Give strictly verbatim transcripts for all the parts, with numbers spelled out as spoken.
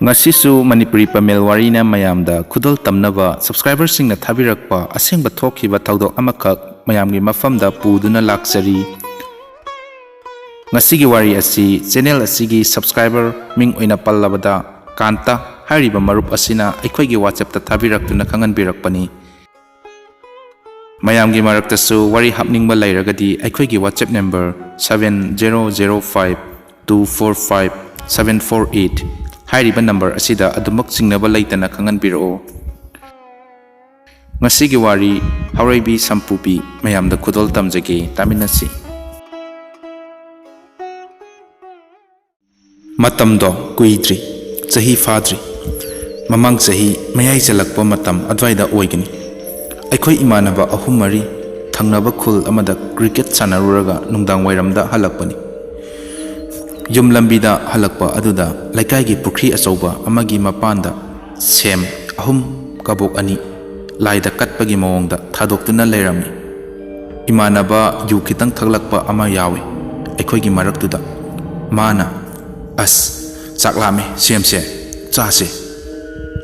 ꯉꯁꯤꯁꯨ ꯃꯅꯤꯄꯨꯔꯤ ꯄꯃꯦꯜ ꯋꯥꯔꯤꯅ ꯃꯌꯥꯝꯗ ꯈꯨꯗꯣꯜ ꯇꯝꯅꯕ subscriberꯁꯤꯡꯅ ꯊꯥꯕꯤꯔꯛꯄ ꯑꯁꯦꯡꯕ ꯊꯣꯛꯈꯤꯕ ꯊꯧꯗꯣꯛ ꯑꯃꯈꯛ ꯃꯌꯥꯝꯒꯤ ꯃꯐꯝꯗ ꯄꯨꯗꯨꯅ ꯂꯥꯛꯆꯔꯤ꯫ ꯉꯁꯤꯒꯤ ꯋꯥꯔꯤ ꯑꯁꯤ channel ꯑꯁꯤꯒꯤ subscriber ꯃꯤꯡ ꯑꯣꯏꯅ ꯄꯜꯂꯕꯗ ꯀꯥꯟꯇ ꯍꯥꯏꯔꯤꯕ ꯃꯔꯨꯞ ꯑꯁꯤꯅ ꯑꯩꯈꯣꯏꯒꯤ WhatsAppꯇ ꯊꯥꯕꯤꯔꯛꯇꯨꯅ ꯈꯪꯍꯟꯕꯤꯔꯛꯄꯅꯤ꯫ ꯃꯌꯥꯝꯒꯤ ꯃꯔꯛꯇꯁꯨ ꯋꯥꯔꯤ ꯍꯥꯞꯅꯤꯡꯕ ꯂꯩꯔꯒꯗꯤ ꯑꯩꯈꯣꯏꯒꯤ WhatsApp number seven zero zero five two four five seven four eight ꯍꯥꯏꯔꯤꯕ number ꯑꯁꯤꯗ ꯑꯗꯨꯃꯛ ꯆꯤꯡꯅꯕ ꯂꯩꯇꯅ ꯈꯪꯍꯟꯕꯤꯔꯛꯑꯣ꯫ ꯉꯁꯤꯒꯤ ꯋꯥꯔꯤ ꯍꯧꯔꯩꯕꯤ ꯁꯝꯄꯨꯕꯤ ꯃꯌꯥꯝꯗ ꯈꯨꯗꯣꯜ ꯇꯝꯖꯒꯦ, ꯇꯥꯃꯤꯟꯅꯁꯤ꯫ ꯃꯇꯝꯗꯣ ꯀꯨꯏꯗ꯭ꯔꯤ, ꯆꯍꯤ ꯐꯥꯗ꯭ꯔꯤ꯫ ꯃꯃꯥꯡ ꯆꯍꯤ ꯃꯌꯥꯏ ꯆꯜꯂꯛꯄ ꯃꯇꯝ ꯑꯗꯨꯋꯥꯏꯗ ꯑꯣꯏꯒꯅꯤ꯫ ꯑꯩꯈꯣꯏ ꯏꯃꯥꯟꯅꯕ ꯑꯍꯨꯝ ꯃꯔꯤ ꯊꯪꯅꯕ ꯈꯨꯜ ꯑꯃꯗ cricket ꯁꯥꯟꯅꯔꯨꯔꯒ ꯅꯨꯡꯗꯥꯡ ꯋꯥꯏꯔꯝꯗ ꯍꯜꯂꯛꯄꯅꯤ꯫ ꯌꯨꯝ ꯂꯝꯕꯤꯗ ꯍꯜꯂꯛꯄ ꯑꯗꯨꯗ ꯂꯩꯀꯥꯏꯒꯤ ꯄꯨꯈ꯭ꯔꯤ ꯑꯆꯧꯕ ꯑꯃꯒꯤ ꯃꯄꯥꯟꯗ ꯁꯦꯝ ꯑꯍꯨꯝ ꯀꯕꯣꯛ ꯑꯅꯤ ꯂꯥꯏꯗ ꯀꯠꯄꯒꯤ ꯃꯑꯣꯡꯗ ꯊꯥꯗꯣꯛꯇꯨꯅ ꯂꯩꯔꯝꯃꯤ꯫ ꯏꯃꯥꯟꯅꯕ ꯌꯨ ꯈꯤꯇꯪ ꯊꯛꯂꯛꯄ ꯑꯃ ꯌꯥꯎꯏ ꯑꯩꯈꯣꯏꯒꯤ ꯃꯔꯛꯇꯨꯗ꯫ ꯃꯥꯅ, "ꯑꯁ, ꯆꯥꯛ ꯂꯥꯝꯃꯦ, ꯁꯦꯝꯁꯦ ꯆꯥꯁꯦ꯫"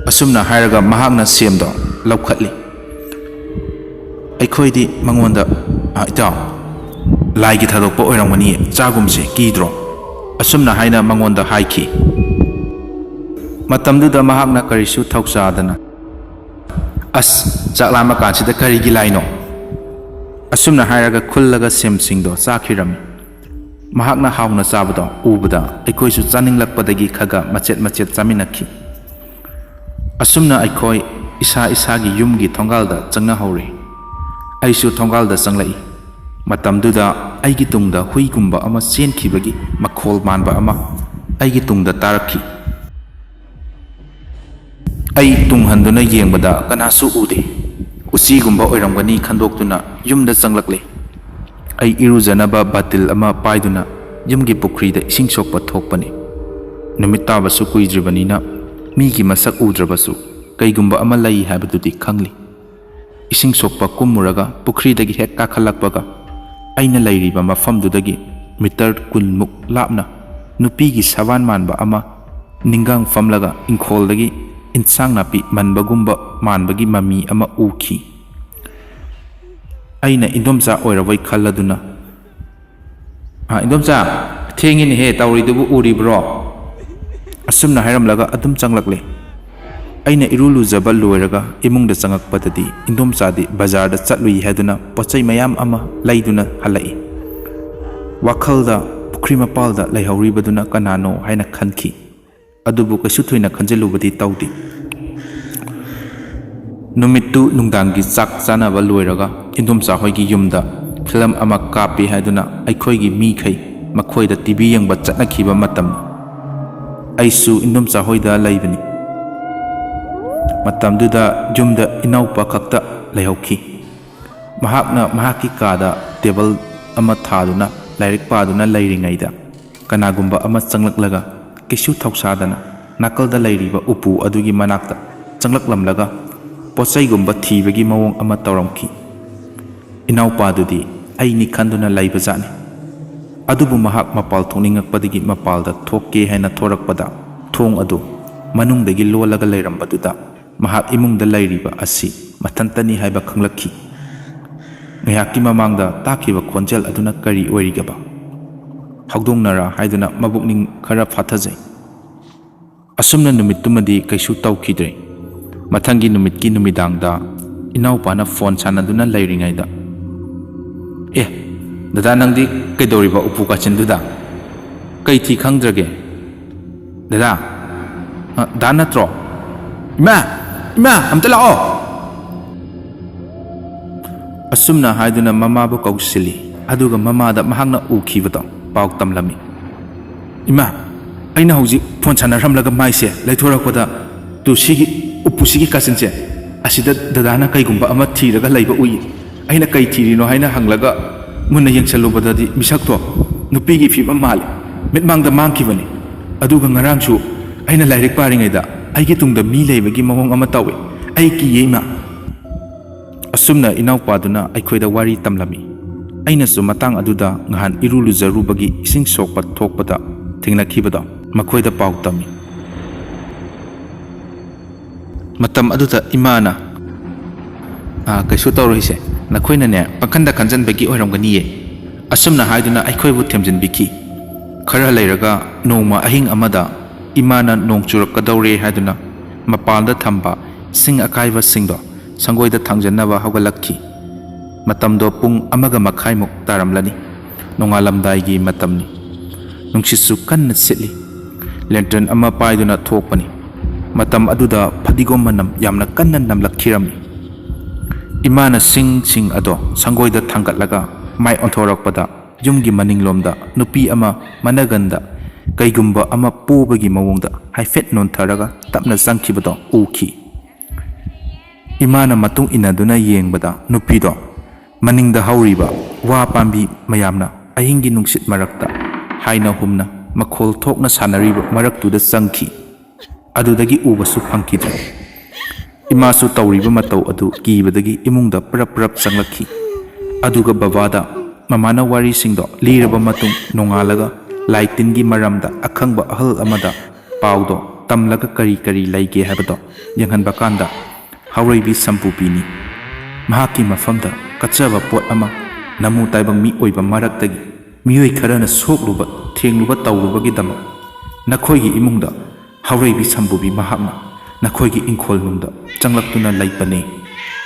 ꯑꯁꯨꯝꯅ ꯍꯥꯏꯔꯒ ꯃꯍꯥꯛꯅ ꯁꯦꯝꯗꯣ ꯂꯧꯈꯠꯂꯤ꯫ ꯑꯩꯈꯣꯏꯗꯤ ꯃꯉꯣꯟꯗ, "ꯑ, ꯏꯇꯥꯎ, ꯂꯥꯏꯒꯤ ꯊꯥꯗꯣꯛꯄ ꯑꯣꯏꯔꯝꯒꯅꯤꯌꯦ, ꯆꯥꯒꯨꯝꯁꯦ, ꯀꯤꯗ꯭ꯔꯣ?" ꯑꯁꯨꯝꯅ ꯍꯥꯏꯅ ꯃꯉꯣꯟꯗ ꯍꯥꯏꯈꯤ꯫ ꯃꯇꯝꯗꯨꯗ ꯃꯍꯥꯛꯅ ꯀꯔꯤꯁꯨ ꯊꯧꯁꯥꯗꯅ, "ꯑꯁ, ꯆꯥꯛ ꯂꯥꯝꯃ ꯀꯥꯟꯁꯤꯗ ꯀꯔꯤꯒꯤ ꯂꯥꯏꯅꯣ?" ꯑꯁꯨꯝꯅ ꯍꯥꯏꯔꯒ ꯈꯨꯜꯂꯒ ꯁꯦꯝꯁꯤꯡꯗꯣ ꯆꯥꯈꯤꯔꯝꯃꯤ꯫ ꯃꯍꯥꯛꯅ ꯍꯥꯎꯅ ꯆꯥꯕꯗꯣ ꯎꯕꯗ ꯑꯩꯈꯣꯏꯁꯨ ꯆꯥꯅꯤꯡꯂꯛꯄꯗꯒꯤ ꯈꯒ ꯃꯆꯦꯠ ꯃꯆꯦꯠ ꯆꯥꯃꯤꯟꯅꯈꯤ꯫ ꯑꯁꯨꯝꯅ ꯑꯩꯈꯣꯏ ꯏꯁꯥ ꯏꯁꯥꯒꯤ ꯌꯨꯝꯒꯤ ꯊꯣꯡꯒꯥꯜꯗ ꯆꯪꯅꯍꯧꯔꯦ꯫ ꯑꯩꯁꯨ ꯊꯣꯡꯒꯥꯜꯗ ꯆꯪꯂꯛꯏ꯫ ꯃꯇꯝꯗꯨꯗ ꯑꯩꯒꯤ ꯇꯨꯡꯗ ꯍꯨꯏꯒꯨꯝꯕ ꯑꯃ ꯆꯦꯟꯈꯤꯕꯒꯤ ꯃꯈꯣꯜ ꯃꯥꯟꯕ ꯑꯃ ꯑꯩꯒꯤ ꯇꯨꯡꯗ ꯇꯥꯔꯛꯈꯤ꯫ ꯑꯩ ꯇꯨꯡ ꯍꯟꯗꯨꯅ ꯌꯦꯡꯕꯗ ꯀꯅꯥꯁꯨ ꯎꯗꯦ꯫ ꯎꯆꯤꯒꯨꯝꯕ ꯑꯣꯏꯔꯝꯒꯅꯤ ꯈꯟꯗꯣꯛꯇꯨꯅ ꯌꯨꯝꯗ ꯆꯪꯂꯛꯂꯦ꯫ ꯑꯩ ꯏꯔꯨꯖꯅꯕ ꯕꯥꯇꯤꯜ ꯑꯃ ꯄꯥꯏꯗꯨꯅ ꯌꯨꯝꯒꯤ ꯄꯨꯈ꯭ꯔꯤꯗ ꯏꯁꯤꯡ ꯁꯣꯛꯄ ꯊꯣꯛꯄꯅꯤ꯫ ꯅꯨꯃꯤꯠ ꯇꯥꯕꯁꯨ ꯀꯨꯏꯗ꯭ꯔꯤꯕꯅꯤꯅ ꯃꯤꯒꯤ ꯃꯁꯛ ꯎꯗ꯭ꯔꯕꯁꯨ ꯀꯩꯒꯨꯝꯕ ꯑꯃ ꯂꯩ ꯍꯥꯏꯕꯗꯨꯗꯤ ꯈꯪꯂꯤ꯫ ꯏꯁꯤꯡ ꯁꯣꯛꯄ ꯀꯨꯝꯃꯨꯔꯒ ꯄꯨꯈ꯭ꯔꯤꯗꯒꯤ ꯍꯦꯛ ꯀꯥꯈꯠꯂꯛꯄꯒ ꯑꯩꯅ ꯂꯩꯔꯤꯕ ꯃꯐꯝꯗꯨꯗꯒꯤ ꯃꯤꯇꯔ ꯀꯨꯟꯃꯨꯛ ꯂꯥꯞꯅ ꯅꯨꯄꯤꯒꯤ ꯁꯕꯥꯟ ꯃꯥꯟꯕ ꯑꯃ ꯅꯤꯡꯒꯥꯡ ꯐꯝꯂꯒ ꯏꯪꯈꯣꯜꯗꯒꯤ ꯏꯟꯁꯥꯡ ꯅꯥꯄꯤ ꯃꯟꯕꯒꯨꯝꯕ ꯃꯥꯟꯕꯒꯤ ꯃꯃꯤ ꯑꯃ ꯎꯈꯤ꯫ ꯑꯩꯅ ꯏꯟꯗꯣꯝꯆꯥ ꯑꯣꯏꯔꯕꯣꯏ ꯈꯜꯂꯗꯨꯅ, "ꯑꯥ, ꯏꯟꯗꯣꯝꯆꯥ, ꯊꯦꯡꯉꯤꯅꯦꯍꯦ, ꯇꯧꯔꯤꯗꯨꯕꯨ ꯎꯔꯤꯕ꯭ꯔꯣ?" ꯑꯁꯨꯝꯅ ꯍꯥꯏꯔꯝꯂꯒ ꯑꯗꯨꯝ ꯆꯪꯂꯛꯂꯦ꯫ ꯑꯩꯅ ꯏꯔꯨ ꯂꯨꯖꯕ ꯂꯣꯏꯔꯒ ꯏꯃꯨꯡꯗ ꯆꯪꯉꯛꯄꯗꯗꯤ ꯏꯟꯗꯣꯝꯆꯥꯗꯤ ꯕꯖꯥꯔꯗ ꯆꯠꯂꯨꯏ ꯍꯥꯏꯗꯨꯅ ꯄꯣꯠꯆꯩ ꯃꯌꯥꯝ ꯑꯃ ꯂꯩꯗꯨꯅ ꯍꯜꯂꯛꯏ꯫ ꯋꯥꯈꯜꯗ ꯄꯨꯈ꯭ꯔꯤ ꯃꯄꯥꯜꯗ ꯂꯩꯍꯧꯔꯤꯕꯗꯨꯅ ꯀꯅꯥꯅꯣ ꯍꯥꯏꯅ ꯈꯟꯈꯤ꯫ ꯑꯗꯨꯕꯨ ꯀꯩꯁꯨ ꯊꯣꯏꯅ ꯈꯟꯖꯤꯜꯂꯨꯕꯗꯤ ꯇꯧꯗꯦ꯫ ꯅꯨꯃꯤꯠꯇꯨ ꯅꯨꯡꯗꯥꯡꯒꯤ ꯆꯥꯛ ꯆꯥꯅꯕ ꯂꯣꯏꯔꯒ ꯏꯟꯗꯣꯝꯆꯥ ꯍꯣꯏꯒꯤ ꯌꯨꯝꯗ ꯐꯤꯂꯝ ꯑꯃ ꯀꯥꯞꯄꯤ ꯍꯥꯏꯗꯨꯅ ꯑꯩꯈꯣꯏꯒꯤ ꯃꯤꯈꯩ ꯃꯈꯣꯏꯗ ꯇꯤ ꯚꯤ ꯌꯦꯡꯕ ꯆꯠꯅꯈꯤꯕ ꯃꯇꯝ, ꯑꯩꯁꯨ ꯏꯟꯗꯣꯝꯆꯥ ꯍꯣꯏꯗ ꯂꯩꯕꯅꯤ꯫ ꯃꯇꯝꯗꯨꯗ ꯌꯨꯝꯗ ꯏꯅꯥꯎꯄꯥ ꯈꯛꯇ ꯂꯩꯍꯧꯈꯤ꯫ ꯃꯍꯥꯛꯅ ꯃꯍꯥꯛꯀꯤ ꯀꯥꯗ ꯇꯦꯕꯜ ꯑꯃ ꯊꯥꯗꯨꯅ ꯂꯥꯏꯔꯤꯛ ꯄꯥꯗꯨꯅ ꯂꯩꯔꯤꯉꯩꯗ, ꯀꯅꯥꯒꯨꯝꯕ ꯑꯃ ꯆꯪꯂꯛꯂꯒ ꯀꯩꯁꯨ ꯊꯧꯁꯥꯗꯅ ꯅꯥꯀꯜꯗ ꯂꯩꯔꯤꯕ ꯎꯄꯨ ꯑꯗꯨꯒꯤ ꯃꯅꯥꯛꯇ ꯆꯪꯂꯛꯂꯝꯂꯒ ꯄꯣꯠꯆꯩꯒꯨꯝꯕ ꯊꯤꯕꯒꯤ ꯃꯑꯣꯡ ꯑꯃ ꯇꯧꯔꯝꯈꯤ꯫ ꯏꯅꯥꯎꯄꯥꯗꯨꯗꯤ ꯑꯩꯅꯤ ꯈꯟꯗꯨꯅ ꯂꯩꯕꯖꯥꯠꯅꯤ꯫ ꯑꯗꯨꯕꯨ ꯃꯍꯥꯛ ꯃꯄꯥꯜ ꯊꯣꯛꯅꯤꯡꯉꯛꯄꯗꯒꯤ ꯃꯄꯥꯜꯗ ꯊꯣꯛꯀꯦ ꯍꯥꯏꯅ ꯊꯣꯔꯛꯄꯗ, ꯊꯣꯡ ꯑꯗꯨ ꯃꯅꯨꯡꯗꯒꯤ ꯂꯣꯜꯂꯒ ꯂꯩꯔꯝꯕꯗꯨꯗ ꯃꯍꯥꯛ ꯏꯃꯨꯡꯗ ꯂꯩꯔꯤꯕ ꯑꯁꯤ ꯃꯊꯟꯇꯅꯤ ꯍꯥꯏꯕ ꯈꯪꯂꯛꯈꯤ꯫ ꯉꯥꯏꯍꯥꯛꯀꯤ ꯃꯃꯥꯡꯗ ꯇꯥꯈꯤꯕ ꯈꯣꯟꯖꯦꯜ ꯑꯗꯨꯅ ꯀꯔꯤ ꯑꯣꯏꯔꯤꯒꯕ? ꯍꯧꯗꯣꯡꯅꯔꯥ ꯍꯥꯏꯗꯨꯅ ꯃꯕꯨꯛꯅꯤꯡ ꯈꯔ ꯐꯥꯊꯖꯩ꯫ ꯑꯁꯨꯝꯅ ꯅꯨꯃꯤꯠꯇꯨꯃꯗꯤ ꯀꯩꯁꯨ ꯇꯧꯈꯤꯗ꯭ꯔꯦ꯫ ꯃꯊꯪꯒꯤ ꯅꯨꯃꯤꯠꯀꯤ ꯅꯨꯃꯤꯗꯥꯡꯗ ꯏꯅꯥꯎꯄꯥꯅ ꯐꯣꯟ ꯁꯥꯟꯅꯗꯨꯅ ꯂꯩꯔꯤꯉꯩꯗ, "ꯑꯦ, ꯗꯗꯥ, ꯅꯪꯗꯤ ꯀꯩꯗꯧꯔꯤꯕ ꯎꯄꯨ ꯀꯥꯆꯤꯟꯗꯨꯗ? ꯀꯩ ꯊꯤ ꯈꯪꯗ꯭ꯔꯒꯦ? ꯗꯗꯥ, ꯑ, ꯗꯥ ꯅꯠꯇ꯭ꯔꯣ? ꯏꯃꯥ! ꯏꯃꯥ, ꯑꯝꯇ ꯂꯥꯛꯑꯣ!" ꯑꯁꯨꯝꯅ ꯍꯥꯏꯗꯨꯅ ꯃꯃꯥꯕꯨ ꯀꯧꯁꯤꯜꯂꯤ꯫ ꯑꯗꯨꯒ ꯃꯃꯥꯗ ꯃꯍꯥꯛꯅ ꯎꯈꯤꯕꯗꯣ ꯄꯥꯎ ꯇꯝꯂꯝꯃꯤ꯫ "ꯏꯃꯥ, ꯑꯩꯅ ꯍꯧꯖꯤꯛ ꯐꯣꯟ ꯁꯥꯟꯅꯔꯝꯂꯒ ꯃꯥꯏꯁꯦ ꯂꯩꯊꯣꯔꯛꯄꯗ, ꯇꯨ, ꯁꯤꯒꯤ ꯎꯄꯨꯁꯤꯒꯤ ꯀꯥꯆꯤꯟꯁꯦ, ꯑꯁꯤꯗ ꯗꯗꯥꯅ ꯀꯩꯒꯨꯝꯕ ꯑꯃ ꯊꯤꯔꯒ ꯂꯩꯕ ꯎꯏ꯫ ꯑꯩꯅ ꯀꯩ ꯊꯤꯔꯤꯅꯣ ꯍꯥꯏꯅ ꯍꯪꯂꯒ ꯃꯨꯟꯅ ꯌꯦꯡꯁꯜꯂꯨꯕꯗꯗꯤ ꯃꯤꯁꯛꯇꯣ ꯅꯨꯄꯤꯒꯤ ꯐꯤꯕꯝ ꯃꯥꯜꯂꯦ꯫ ꯃꯤꯠꯃꯥꯡꯗ ꯃꯥꯡꯈꯤꯕꯅꯤ꯫ ꯑꯗꯨꯒ ꯉꯔꯥꯡꯁꯨ ꯑꯩꯅ ꯂꯥꯏꯔꯤꯛ ꯄꯥꯔꯤꯉꯩꯗ ꯑꯩꯒꯤ ꯇꯨꯡꯗ ꯃꯤ ꯂꯩꯕꯒꯤ ꯃꯑꯣꯡ ꯑꯃ ꯇꯧꯏ꯫ ꯑꯩ ꯀꯤꯌꯦ, ꯏꯃꯥ"꯫ ꯑꯁꯨꯝꯅ ꯏꯅꯥꯎꯄꯥꯗꯨꯅ ꯑꯩꯈꯣꯏꯗ ꯋꯥꯔꯤ ꯇꯝꯂꯝꯃꯤ꯫ ꯑꯩꯅꯁꯨ ꯃꯇꯥꯡ ꯑꯗꯨꯗ ꯉꯍꯥꯟ ꯏꯔꯨ ꯂꯨꯖꯔꯨꯕꯒꯤ ꯏꯁꯤꯡ ꯁꯣꯛꯄ ꯊꯣꯛꯄꯗ ꯊꯦꯡꯅꯈꯤꯕꯗꯣ ꯃꯈꯣꯏꯗ ꯄꯥꯎ ꯇꯝꯃꯤ꯫ ꯃꯇꯝ ꯑꯗꯨꯗ ꯏꯃꯥꯅ, "ꯑꯥ, ꯀꯩꯁꯨ ꯇꯧꯔꯣꯏꯁꯦ, ꯅꯈꯣꯏꯅꯅꯦ ꯄꯪꯈꯟꯗ ꯈꯟꯖꯟꯕꯒꯤ ꯑꯣꯏꯔꯝꯒꯅꯤꯌꯦ"꯫ ꯑꯁꯨꯝꯅ ꯍꯥꯏꯗꯨꯅ ꯑꯩꯈꯣꯏꯕꯨ ꯊꯦꯝꯖꯤꯟꯕꯤꯈꯤ꯫ ꯈꯔ ꯂꯩꯔꯒ ꯅꯣꯡꯃ ꯑꯍꯤꯡ ꯑꯃꯗ ꯏꯃꯥꯅ ꯅꯣꯡ ꯆꯨꯔꯛꯀꯗꯧꯔꯦ ꯍꯥꯏꯗꯨꯅ ꯃꯄꯥꯟꯗ ꯊꯝꯕ ꯁꯤꯡ ꯑꯀꯥꯏꯕꯁꯤꯡꯗꯣ ꯁꯪꯒꯣꯏꯗ ꯊꯥꯡꯖꯟꯅꯕ ꯍꯧꯒꯠꯂꯛꯈꯤ꯫ ꯃꯇꯝꯗꯣ ꯄꯨꯡ ꯑꯃꯒ ꯃꯈꯥꯏꯃꯨꯛ ꯇꯥꯔꯝꯂꯅꯤ꯫ ꯅꯣꯡꯉꯥꯜꯂꯝꯗꯥꯏꯒꯤ ꯃꯇꯝꯅꯤ꯫ ꯅꯨꯡꯁꯤꯠꯁꯨ ꯀꯟꯅ ꯁꯤꯠꯂꯤ꯫ ꯂꯦꯟꯇ꯭ꯔꯟ ꯑꯃ ꯄꯥꯏꯗꯨꯅ ꯊꯣꯛꯄꯅꯤ꯫ ꯃꯇꯝ ꯑꯗꯨꯗ ꯐꯗꯤꯒꯣꯝ ꯃꯅꯝ ꯌꯥꯝꯅ ꯀꯟꯅ ꯅꯝꯂꯛꯈꯤꯔꯝꯃꯤ꯫ ꯏꯃꯥꯅ ꯁꯤꯡꯁꯤꯡ ꯑꯗꯣ ꯁꯪꯒꯣꯏꯗ ꯊꯥꯡꯒꯠꯂꯒ ꯃꯥꯏ ꯑꯣꯟꯊꯣꯔꯛꯄꯗ ꯌꯨꯝꯒꯤ ꯃꯅꯤꯡꯂꯣꯝꯗ ꯅꯨꯄꯤ ꯑꯃ ꯃꯅꯒꯟꯗ ꯀꯩꯒꯨꯝꯕ ꯑꯃ ꯄꯣꯕꯒꯤ ꯃꯑꯣꯡꯗ ꯍꯥꯏꯐꯦꯠ ꯅꯣꯟꯊꯔꯒ ꯇꯞꯅ ꯆꯪꯈꯤꯕꯗꯣ ꯎꯈꯤ꯫ ꯏꯃꯥꯅ ꯃꯇꯨꯡ ꯏꯟꯅꯗꯨꯅ ꯌꯦꯡꯕꯗ ꯅꯨꯄꯤꯗꯣ ꯃꯅꯤꯡꯗ ꯍꯧꯔꯤꯕ ꯋꯥ ꯄꯥꯝꯕꯤ ꯃꯌꯥꯝꯅ ꯑꯍꯤꯡꯒꯤ ꯅꯨꯡꯁꯤꯠ ꯃꯔꯛꯇ ꯍꯥꯏꯅ ꯍꯨꯝꯅ ꯃꯈꯣꯜ ꯊꯣꯛꯅ ꯁꯥꯟꯅꯔꯤꯕ ꯃꯔꯛꯇꯨꯗ ꯆꯪꯈꯤ꯫ ꯑꯗꯨꯗꯒꯤ ꯎꯕꯁꯨ ꯐꯪꯈꯤꯗ꯭ꯔꯦ꯫ ꯏꯃꯥꯁꯨ ꯇꯧꯔꯤꯕ ꯃꯇꯧ ꯑꯗꯨ ꯀꯤꯕꯗꯒꯤ ꯏꯃꯨꯡꯗ ꯄ꯭ꯔꯞ ꯄ꯭ꯔꯞ ꯆꯪꯂꯛꯈꯤ꯫ ꯑꯗꯨꯒ ꯕꯕꯥꯗ ꯃꯃꯥꯅ ꯋꯥꯔꯤꯁꯤꯡꯗꯣ ꯂꯤꯔꯕ ꯃꯇꯨꯡ ꯅꯣꯡꯉꯥꯜꯂꯒ ꯂꯥꯏ ꯇꯤꯟꯒꯤ ꯃꯔꯝꯗ ꯑꯈꯪꯕ ꯑꯍꯜ ꯑꯃꯗ ꯄꯥꯎꯗꯣ ꯇꯝꯂꯒ ꯀꯔꯤ ꯀꯔꯤ ꯂꯩꯒꯦ ꯍꯥꯏꯕꯗꯣ ꯌꯦꯡꯍꯟꯕ ꯀꯥꯟꯗ ꯍꯥꯎꯔꯩꯕꯤ ꯁꯝꯕꯨꯕꯤꯅꯤ꯫ ꯃꯍꯥꯛꯀꯤ ꯃꯐꯝꯗ ꯀꯠꯆꯕ ꯄꯣꯠ ꯑꯃ ꯅꯃꯨ ꯇꯥꯏꯕꯪ ꯃꯤ ꯑꯣꯏꯕ ꯃꯔꯛꯇꯒꯤ ꯃꯤꯑꯣꯏ ꯈꯔꯅ ꯁꯣꯛꯂꯨꯕ ꯊꯦꯡꯂꯨꯕ ꯇꯧꯔꯨꯕꯒꯤꯗꯃꯛ ꯅꯈꯣꯏꯒꯤ ꯏꯃꯨꯡꯗ ꯍꯥꯎꯔꯩꯕꯤ ꯁꯝꯕꯨꯕꯤ ꯃꯍꯥꯛꯅ ꯅꯈꯣꯏꯒꯤ ꯏꯪꯈꯣꯜꯅꯨꯡꯗ ꯆꯪꯂꯛꯇꯨꯅ ꯂꯩꯕꯅꯤ꯫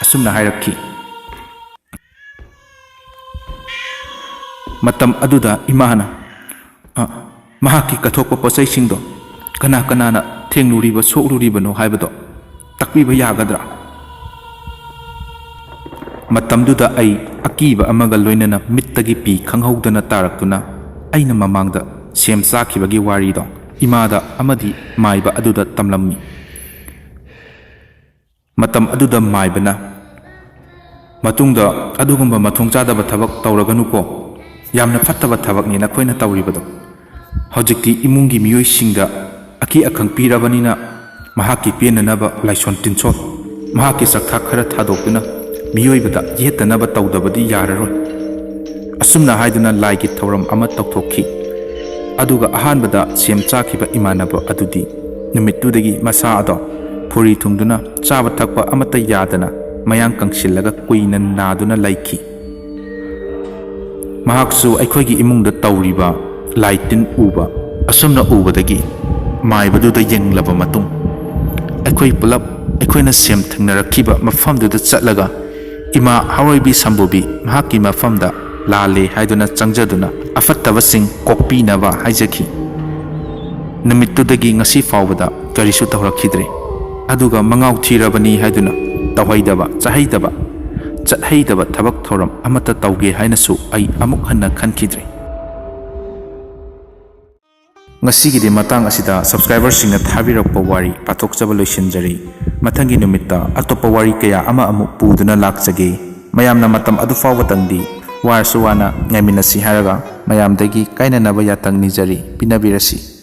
ꯑꯁꯨꯝꯅ ꯍꯥꯏꯔꯛꯈꯤ꯫ ꯃꯇꯝ ꯑꯗꯨꯗ ꯏꯃꯥꯅ, "ꯑ, ꯃꯍꯥꯛꯀꯤ ꯀꯠꯊꯣꯛꯄ ꯄꯣꯠꯆꯩꯁꯤꯡꯗꯣ ꯀꯅꯥ ꯀꯅꯥꯅ ꯊꯦꯡꯂꯨꯔꯤꯕ ꯁꯣꯛꯂꯨꯔꯤꯕꯅꯣ ꯍꯥꯏꯕꯗꯣ ꯇꯥꯛꯄꯤꯕ ꯌꯥꯒꯗ꯭ꯔꯥ?" ꯃꯇꯝꯗꯨꯗ ꯑꯩ ꯑꯀꯤꯕ ꯑꯃꯒ ꯂꯣꯏꯅꯅ ꯃꯤꯠꯇꯒꯤ ꯄꯤ ꯈꯪꯍꯧꯗꯅ ꯇꯥꯔꯛꯇꯨꯅ ꯑꯩꯅ ꯃꯃꯥꯡꯗ ꯁꯦꯝ ꯆꯥꯈꯤꯕꯒꯤ ꯋꯥꯔꯤꯗꯣ ꯏꯃꯥꯗ ꯑꯃꯗꯤ ꯃꯥꯏꯕ ꯑꯗꯨꯗ ꯇꯝꯂꯝꯃꯤ꯫ ꯃꯇꯝ ꯑꯗꯨꯗ ꯃꯥꯏꯕꯅ, "ꯃꯇꯨꯡꯗ ꯑꯗꯨꯒꯨꯝꯕ ꯃꯊꯣꯡ ꯆꯥꯗꯕ ꯊꯕꯛ ꯇꯧꯔꯒꯅꯨꯀꯣ꯫ ꯌꯥꯝꯅ ꯐꯠꯇꯕ ꯊꯕꯛꯅꯤ ꯅꯈꯣꯏꯅ ꯇꯧꯔꯤꯕꯗꯣ꯫ ꯍꯧꯖꯤꯛꯇꯤ ꯏꯃꯨꯡꯒꯤ ꯃꯤꯑꯣꯏꯁꯤꯡꯗ ꯑꯀꯤ ꯑꯈꯪ ꯄꯤꯔꯕꯅꯤꯅ ꯃꯍꯥꯛꯀꯤ ꯄꯦꯟꯅꯅꯕ ꯂꯥꯏꯁꯣꯟ ꯇꯤꯟꯁꯣꯟ, ꯃꯍꯥꯛꯀꯤ ꯆꯥꯛꯊꯥꯛ ꯈꯔ ꯊꯥꯗꯣꯛꯇꯨꯅ ꯃꯤꯑꯣꯏꯕꯗ ꯌꯦꯠꯇꯅꯕ ꯇꯧꯗꯕꯗꯤ ꯌꯥꯔꯔꯣꯏ"꯫ ꯑꯁꯨꯝꯅ ꯍꯥꯏꯗꯨꯅ ꯂꯥꯏꯒꯤ ꯊꯧꯔꯝ ꯑꯃ ꯇꯧꯊꯣꯛꯈꯤ꯫ ꯑꯗꯨꯒ ꯑꯍꯥꯟꯕꯗ ꯁꯦꯝ ꯆꯥꯈꯤꯕ ꯏꯃꯥꯟꯅꯕ ꯑꯗꯨꯗꯤ ꯅꯨꯃꯤꯠꯇꯨꯗꯒꯤ ꯃꯁꯥ ꯑꯗꯣ ꯐꯨꯔꯤ ꯊꯨꯡꯗꯨꯅ ꯆꯥꯕ ꯊꯛꯄ ꯑꯃꯠꯇ ꯌꯥꯗꯅ ꯃꯌꯥꯡ ꯀꯪꯁꯤꯜꯂꯒ ꯀꯨꯏꯅ ꯅꯥꯗꯨꯅ ꯂꯩꯈꯤ꯫ ꯃꯍꯥꯛꯁꯨ ꯑꯩꯈꯣꯏꯒꯤ ꯏꯃꯨꯡꯗ ꯇꯧꯔꯤꯕ ꯂꯥꯏ ꯇꯤꯟ ꯎꯕ ꯑꯁꯨꯝꯅ ꯎꯕꯗꯒꯤ ꯃꯥꯏꯕꯗꯨꯗ ꯌꯦꯡꯂꯕ ꯃꯇꯨꯡ, ꯑꯩꯈꯣꯏ ꯄꯨꯂꯞ ꯑꯩꯈꯣꯏꯅ ꯁꯦꯝ ꯊꯦꯡꯅꯔꯛꯈꯤꯕ ꯃꯐꯝꯗꯨꯗ ꯆꯠꯂꯒ ꯏꯃꯥ ꯍꯥꯎꯔꯩꯕꯤ ꯁꯝꯕꯨꯕꯤ ꯃꯍꯥꯛꯀꯤ ꯃꯐꯝꯗ ꯂꯥꯜꯂꯦ ꯍꯥꯏꯗꯨꯅ ꯆꯪꯖꯗꯨꯅ ꯑꯐꯠꯇꯕꯁꯤꯡ ꯀꯣꯛꯄꯤꯅꯕ ꯍꯥꯏꯖꯈꯤ꯫ ꯅꯨꯃꯤꯠꯇꯨꯗꯒꯤ ꯉꯁꯤ ꯐꯥꯎꯕꯗ ꯀꯔꯤꯁꯨ ꯇꯧꯔꯛꯈꯤꯗ꯭ꯔꯦ꯫ ꯑꯗꯨꯒ ꯃꯉꯥꯎ ꯊꯤꯔꯕꯅꯤ ꯍꯥꯏꯗꯨꯅ ꯇꯧꯍꯩꯗꯕ, ꯆꯥꯍꯩꯗꯕ, ꯆꯠꯍꯩꯗꯕ ꯊꯕꯛ ꯊꯧꯔꯝ ꯑꯃꯠꯇ ꯇꯧꯒꯦ ꯍꯥꯏꯅꯁꯨ ꯑꯩ ꯑꯃꯨꯛ ꯍꯟꯅ ꯈꯟꯈꯤꯗ꯭ꯔꯦ꯫ ꯉꯁꯤꯒꯤꯗꯤ ꯃꯇꯥꯡ ꯑꯁꯤꯗ subscriberꯁꯤꯡꯅ ꯊꯥꯕꯤꯔꯛꯄ ꯋꯥꯔꯤ ꯄꯥꯊꯣꯛꯆꯕ ꯂꯣꯏꯁꯤꯟꯖꯔꯤ꯫ ꯃꯊꯪꯒꯤ ꯅꯨꯃꯤꯠꯇ ꯑꯇꯣꯞꯄ ꯋꯥꯔꯤ ꯀꯌꯥ ꯑꯃ ꯑꯃꯨꯛ ꯄꯨꯗꯨꯅ ꯂꯥꯛꯆꯒꯦ꯫ ꯃꯌꯥꯝꯅ ꯃꯇꯝ ꯑꯗꯨ ꯐꯥꯎꯕꯇꯪꯗꯤ ꯋꯥꯔꯁꯨ ꯋꯥꯅ ꯉꯥꯏꯃꯤꯟꯅꯁꯤ ꯍꯥꯏꯔꯒ ꯃꯌꯥꯝꯗꯒꯤ ꯀꯥꯏꯅꯅꯕ ꯌꯥꯊꯪ ꯅꯤꯖꯔꯤ꯫ ꯄꯤꯅꯕꯤꯔꯁꯤ꯫